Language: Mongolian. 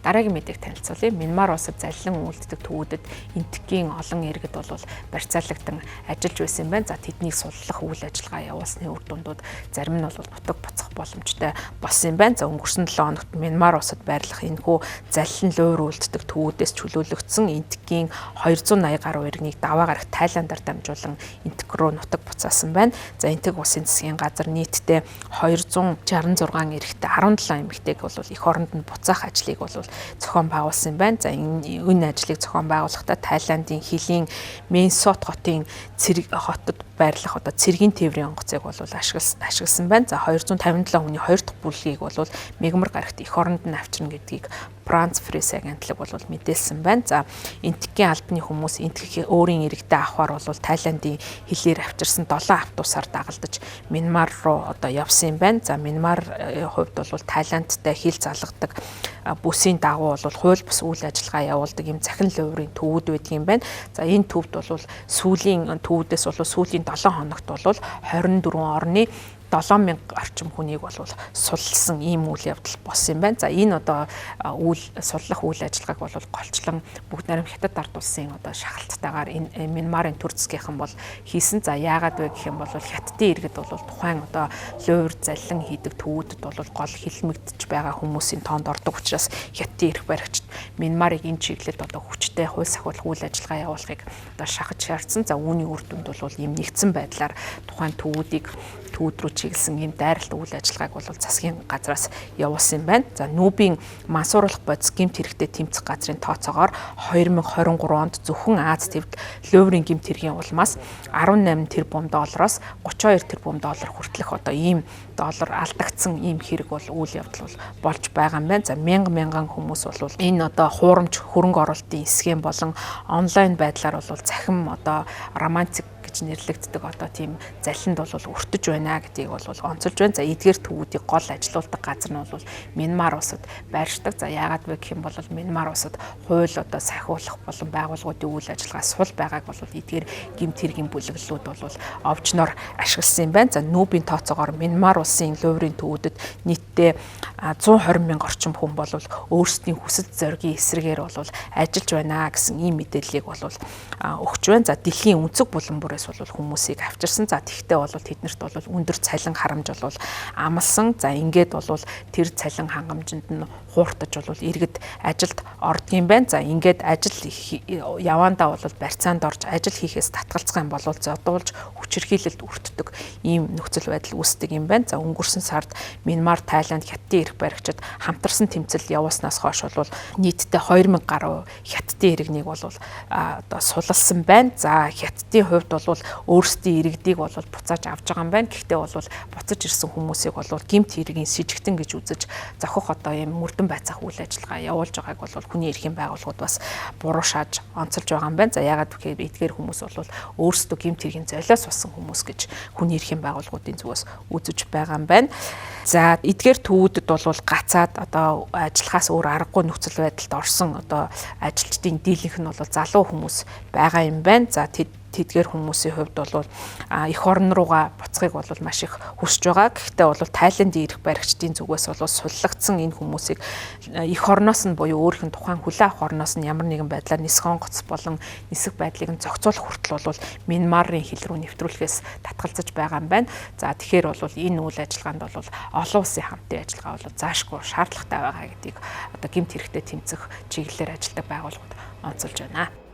Дараагийн мэдээг танилцуулъя. Мянмар улсад заллин үйлддэг төвүүдэд Энэтхэгийн олон иргэд бол барьцаалагдан ажиллаж байсан юм байна. За тэднийг суллах үйл ажиллагаа явуулсны үр дүндүүд зарим нь бол нутаг буцах боломжтой болсон юм байна. За өнгөрсөн 7 хоногт Мянмар улсад байрлах энэхүү заллин луур үйлддэг төвүүдээс чөлөөлөгдсөн Энэтхэгийн 280 гаруй иргэнийг даваа гарагт Тайландаар дамжуулан Энэтхэг рүү нутаг буцаасан байна. За Энэтхэг улсын засгийн газар нийтдээ 266 эрэгтэй 17 эмэгтэйг бол эх оронд нь буцаах ажлыг бол зохион байгуулсан юм байна. За энэ ажлыг зохион байгуулахдаа Тайландын хилийн Менсот хотын цэрэг хотод байрлах одоо цэргийн тээврийн онгоцыг бол ашигласан байна. За 257 хүний хоёр дахь бүлгийг бол мегмар гарагт эх оронд нь авчирна гэдгийг Франц Пресс агентлаг бол мэдээлсэн байна. За Энэтхэгийн албаны хүмүүс Энэтхэгийн өөрийн иргэдээ авахар бол Тайландын хилээр авчирсан 7 автобусаар дагалдаж Мянмар руу одоо явсан юм байна. За Мянмар хувьд бол Тайландтай хил залгадаг бүсийн дагуу бол хууль бус үйл ажиллагаа явуулдаг юм захин луурын төвүүд байдаг юм байна. За энэ төвд бол сүүлийн төвүүдээс бол сүүлийн 7 хоногт бол 24 орны 7000 орчим хүнийг бол суллсан ийм үйл явдал болсон юм байна. За энэ одоо үйл суллах үйл ажиллагааг бол голчлон бүгд найрамд Хятад ард улсын одоо шахалттайгаар энэ Мянмарын төр засгийнхан бол хийсэн. За яагаад вэ гэх юм бол Хятадын иргэд бол тухайн одоо луур заллин хийдэг төвүүдэд бол гол хилмигдэж байгаа хүмүүсийн тоонд ордог учраас Хятадын эрх баригчид Мянмарыг энэ чиглэлд одоо хүчтэй хууль сахиулах үйл ажиллагаа явуулахыг одоо шахаж шаардсан. За үүний үр дүнд бол ийм нэгдсэн байдлаар тухайн төвүүдийг төвүүд рүү чиглэсэн ийм дайралт үйл ажиллагааг бол засгийн газраас явуулсан юм байна. За Нүүбийн мансууруулах бодис гэмт хэрэгтэй тэмцэх газрын тооцоогоор 2023 онд зөвхөн Аз тивд луурын гэмт хэргийн улмаас 18 тэрбум доллароос 32 тэрбум доллар хүртэлх одоо ийм доллар алдагдсан ийм хэрэг бол үйл явдал бол болж байгаа юм байна. За мянга мянган хүмүүс бол энэ одоо хуурамч хөрөнгө оруулалтын схем болон онлайн байдлаар бол цахим одоо романтик гэж нэрлэгддэг одоо тийм залинд бол өртөж байна гэдгийг бол онцолж байна. За эдгээр төвүүдийг гол ажилуулдаг газар нь бол Мянмар улсад байршдаг. За яагаад вэ гэх юм бол Мянмар улсад хууль одоо сахиулах болон байгууллагуудын үйл ажиллагаа сул байгааг бол эдгээр гэмт хэргийн бүлэглэлүүд бол овчноор ашигласан юм байна. За Нүүбийн тооцоогоор Мянмар улсын луурын төвүүдэд нийтдээ 120 мянга орчим хүн бол өөрсдийн хүсэл зоригийн эсрэгээр бол ажиллаж байна гэсэн ийм мэдээллийг бол өгч байна. За дэлхийн өнцөг булан бүрээс бол хүмүүсийг авчирсан. За тэгвэл бол тэднэрт бол өндөр цалин харамж бол амлсан. За ингээд бол тэр цалин хангамжинд нь хууртаж бол иргэд ажилд ордог юм байна. За ингээд ажил яваандаа бол барьцаанд орж ажил хийхээс татгалзах юм бол зодуулж хүчирхийлэлд өртдөг ийм нөхцөл байдал үүсдэг юм байна. За өнгөрсөн сард Мянмар, Тайланд, Хятадын эрх баригчид хамтарсан тэмцэл явуулснаас хойш бол нийтдээ 2000 гаруй Хятадын иргэнийг бол одоо сулалсан байна. За Хятадын хувьд бол өөрсдийн иргэдийг бол буцааж авч байгаа юм байна. Гэхдээ бол буцаж ирсэн хүмүүсийг бол гэмт хэргийн сэжигтэн гэж үзэж зохих одоо юм мөрдөн байцаах үйл ажиллагаа явуулж байгааг бол хүний эрхийн байгууллагууд бас буруу шааж онцолж байгаа юм байна. За яагаад гэхээр эдгээр хүмүүс бол өөрсдөө гэмт хэргийн золиос болсон хүмүүс гэж хүний эрхийн байгууллагуудын зүгээс үзэж байгаа юм байна. За эдгээр төвүүдэд бол гацаад одоо ажиллахаас өөр аргагүй нөхцөл байдалд орсон одоо ажилчдын дийлэнх нь бол залуу хүмүүс байгаа юм байна. За тэдгээр хүмүүсийн хувьд бол эх орн руугаа буцахыг бол маш их хүсэж байгаа. Гэхдээ бол Тайландын эрх баригчдын зүгээс бол суллагдсан энэ хүмүүсийг эх орноос нь буюу өөрийнх нь тухайн хүлээн авах орноос нь ямар нэгэн байдлаар нисэх онгоц болон нисэх байдлыг нь зохицуулах хүртэл бол Мянмарын хил рүү нэвтрүүлэхээс татгалзаж байгаа юм байна. За тэгэхээр бол энэ үйл ажиллагаанд бол олон улсын хамтын ажиллагаа бол заашгүй шаардлагатай байгаа гэдгийг одоо гэмт хэрэгтэй тэмцэх чиглэлээр ажилладаг байгууллагууд онцолж байна.